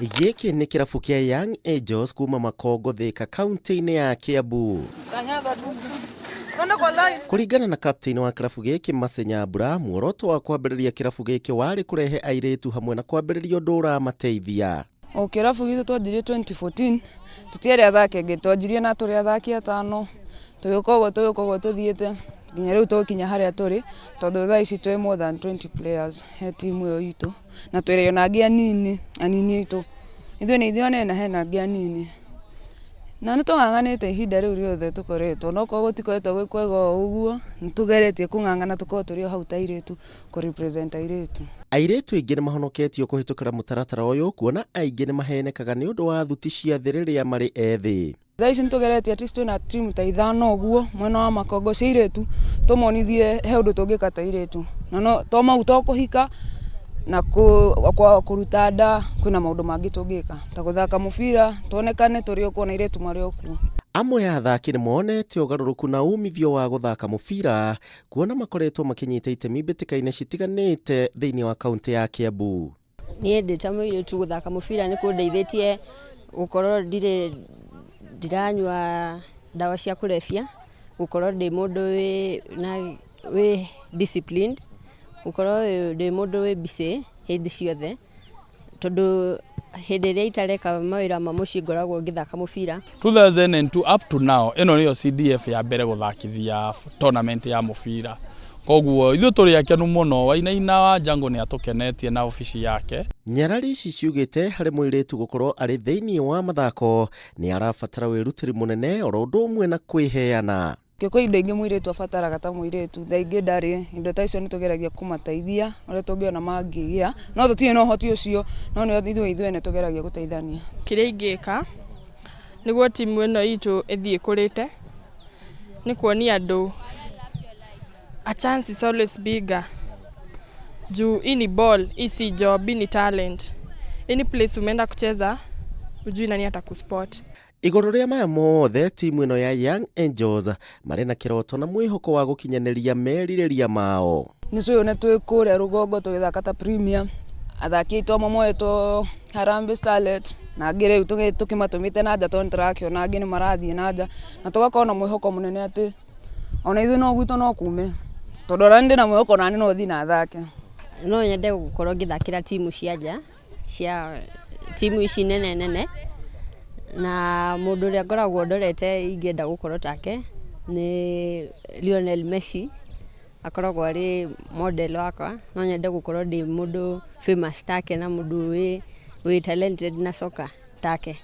Gĩkĩ nĩ kĩrabu kĩa Young Angels kuma Makongo, Thika, kaunti-inĩ ya Kiambu. Kũringana na captain wa kĩrabu gĩkĩ Mercy Nyambura, muoroto wa kwambĩrĩria kĩrabu gĩkĩ warĩ kũrehe airĩtu hamwe na kwambĩrĩria ũndũ ũramateithia. O kĩrabu gitũ twanjirie 2014, tũtiarĩ athaki aingĩ, twanjirie na tũrĩ athaki atano, tũgĩũka ũguo, tũgĩũka ũguo, tũthiĩte nginya rĩu tũgĩkinya harĩa tũrĩ, tondũ thaa ici twĩ more than 20 players he timu ĩyo itũ, na twĩrĩ ona angĩ anini anini aitũ, ithuĩ nĩ ithuĩ anene na hena angĩ anini, na nĩ tũng'ang'anĩte ihinda rĩu rĩothe tũkoretwo, onokorwo gũtikoretwo gwĩ kwega o ũguo, nĩ tũgeretie kũng'ang'ana tũkorwo tũrĩ o hau ta airĩtu kũ represent airĩtu. Airĩtu aingĩ nĩ mahonoketio kũhĩtũkĩra mũtaratara ũyũ, kuona aingĩ nĩ mahenekaga nĩ ũndũ wa thuti cia thĩ rĩrĩa marĩ ethĩ. Thaa ici nĩtũgeretie at least twĩna timu ta ithano ũguo mwena wa Makongo cia airĩtu, tũmonithie he ũndũ tũngĩka ta airĩtu, na no to mau, to kũhika na kũruta nda, kwĩna maũndũ mangĩ tũngĩka ta gũthaka mũbira, tuonekane tũrĩ o kuo na airĩtu marĩ o kuo. Amwe a athaki nĩ monete ũgarũrũku na umithio wa gũthaka mũbira, kuona makoretwo makĩnyita itemi mbĩtĩka-inĩ citiganĩte thĩinĩ wa kaunti ya Kiambu. Niĩ ndĩ ta mũirĩtu, gũthaka mũbira nĩ kũndeithĩtie gũkorwo ndirĩ ndiranyua ndawa cia kũrebia, gũkorwo ndĩ mũndũ wĩ na wĩ disciplined, gũkorwo ndĩ mũndũ wĩ busy hĩndĩ ciothe, tondũ hĩndĩ ĩrĩa itareka mawĩra ma mũciĩ ngoragwo ngĩthaka mũbira. 2002 up to now, ĩno nĩyo CDF ya mbere gũthakithia tournament ya mũbira, koguo ithuĩ tũrĩ akenu mũno. Wainaina wa Jango nĩ atũkenetie na obici yake. Nyarari ici ciugĩte harĩ mũirĩtu gũkorwo arĩ thĩinĩ wa mathako nĩ arabatara wĩrutĩri mũnene oro ũndũ ũmwe na kwĩheana. Kwĩ indo ingĩ mũirĩtu abataraga ta mũirĩtu, thaa ingĩ ndarĩ indo ta icio, nĩ tũgeragia kũmateithia ũrĩa tũngĩona mangĩgĩa, no tũtirĩ na ũhoti ũcio, no nĩ ithuĩ ithuene tũgeragia gũteithania. Kĩrĩa ingĩka nĩguo timu ĩno itũ ĩthiĩ ĩkũrĩte nĩ kuonia andũ a chance is always bigger, juu hii ni ball, hii si job, hii ni talent. Any place umeenda kucheza, ujui nani atakuspot. Igũrũ rĩa maya mothe, timu ĩno ya Young Angels marĩ na kĩroto na mwĩhoko wa gũkinyanĩria merirĩria mao. Nĩ twĩyone twĩ kũrĩa rũgongo tũgĩthaka ta premier, athaki aitũ amwe moetwo Harambee Starlet na angĩ rĩu tũkĩmatũmĩte na nja, tondũ nĩtũrakĩona angĩ nĩ marathiĩ na nja, na tũgakorwo na mwĩhoko mũnene atĩ ona ithuĩ no gwitũ no kume, tondũ ona niĩ ndĩna mwĩhoko nani no thiĩ na thake. No nyende gũkorwo ngĩthakĩra timu cia nja, cia timu ici nene nene, na mũndũ ũrĩa ngoragwo ndorete ingĩenda gũkorwo take nĩ Lionel Messi, akoragwo arĩ model wakwa. No nyende gũkorwo ndĩ mũndũ famous take na mũndũ wĩ talented na soka take.